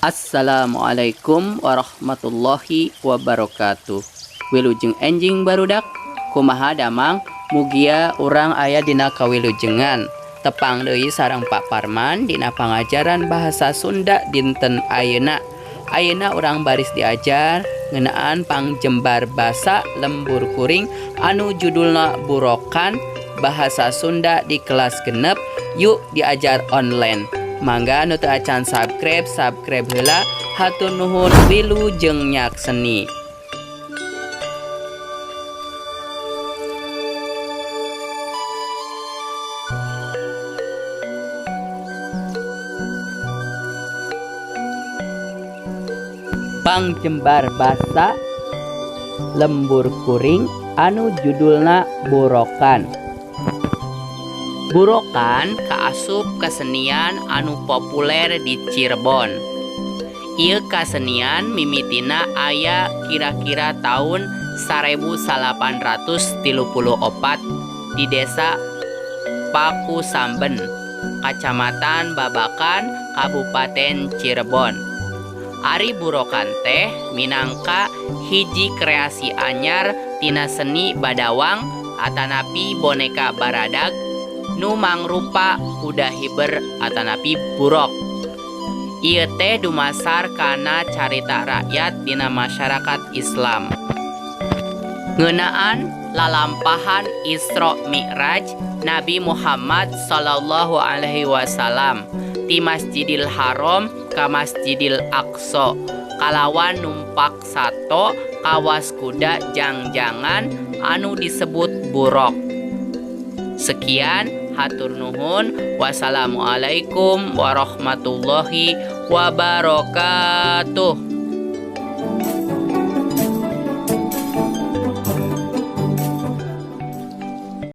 Assalamualaikum warahmatullahi wabarakatuh. Wilujeng enjing barudak, kumaha damang mugia urang aya dina kawilujengan. Tepang deui sareng Pak Parman dina pangajaran bahasa Sunda dinten ayeuna. Ayeuna urang baris diajar ngeunaan pangjembar basa lembur kuring anu judulna Burokan Bahasa Sunda di kelas 6. Yuk diajar online. Mangga nu teu acan subscribe, subscribe heula. Hatur nuhun, wilujeng nyakseni. Pangjembar basa lembur kuring anu judulna Burokan. Burokan kaasup kesenian anu populer di Cirebon. Ieu kasenian mimitina aya kira-kira tahun 1834 di desa Pakusamben, Kacamatan Babakan, Kabupaten Cirebon. Ari Burokan teh minangka hiji kreasi anyar tina seni badawang atanapi boneka baradag nu mangrupa kuda hiber atanapi burok. Ieu teh dumasar kana carita rakyat dina masyarakat Islam. Ngeunaan lalampahan Isra Mi'raj Nabi Muhammad sallallahu alaihi wasallam ti Masjidil Haram ka Masjidil Aqsa kalawan numpak sato kawas kuda jangjangan anu disebut burok. Sekian, hatur nuhun. Wassalamualaikum warahmatullahi wabarakatuh.